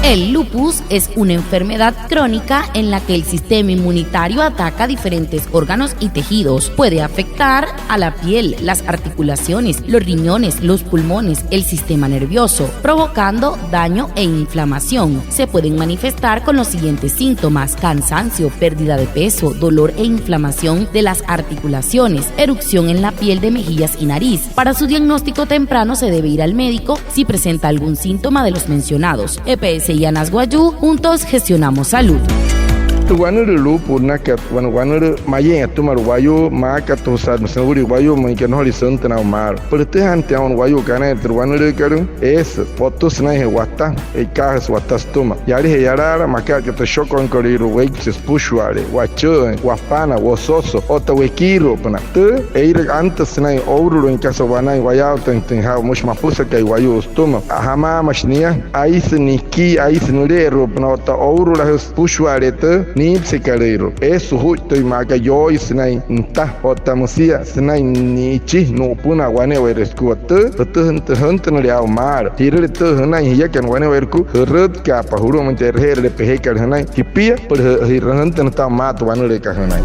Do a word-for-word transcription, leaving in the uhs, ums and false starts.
El lupus es una enfermedad crónica en la que el sistema inmunitario ataca diferentes órganos y tejidos. Puede afectar a la piel, las articulaciones, los riñones, los pulmones, el sistema nervioso, provocando daño e inflamación. Se pueden manifestar con los siguientes síntomas: cansancio, pérdida de peso, dolor e inflamación de las articulaciones, erupción en la piel de mejillas y nariz. Para su diagnóstico temprano se debe ir al médico si presenta algún síntoma de los mencionados. E P S I Anas Wayuu, juntos gestionamos salud. Tü wanülüü lupus sünakat, wane wanülüü maye'ein atüma wayuu, maa aka tü sünain wayuu, müinka nnojolüin süntünaa maalü. Pülütüjaa ante aa'u wayuu kane'e tü wanülüükat, eesü, potüsü sünainjee wata, e'ikaajüsü wata sütüma. Yalijee yalaala, maa aka tü shokoinkolüirua, wüichi süpüshua'ale, wachü'üin, wapana, wososo, otta wekiiru'upünaa. Tü eeirü antüsü sünain ouruluin kasa wanain wayaawatüinjatüin saa'u, müshi mapüsakai wayuu sütüma. Jamamashi nia, aisü nikii, aisü nüle'eru'upünaa otta ourulajüsü süpüshua'ale tü niipisekalüirua. Eesü sujuittüin maa aka yooisü sünain nüta otta müsia sünain ni'ichi nu'upünaa wane'ewaire sükua. Tü jütüjüntünüle aa'u maalü. Ji'rüle tü jünain jiakana wane'ewaire sükua, jürütkaapa sulu'umüin tü e'reje'erüle pejekat jünain. Jipia süpüla jütüjüntünüin saa'u maa tü wanülüükat jünain.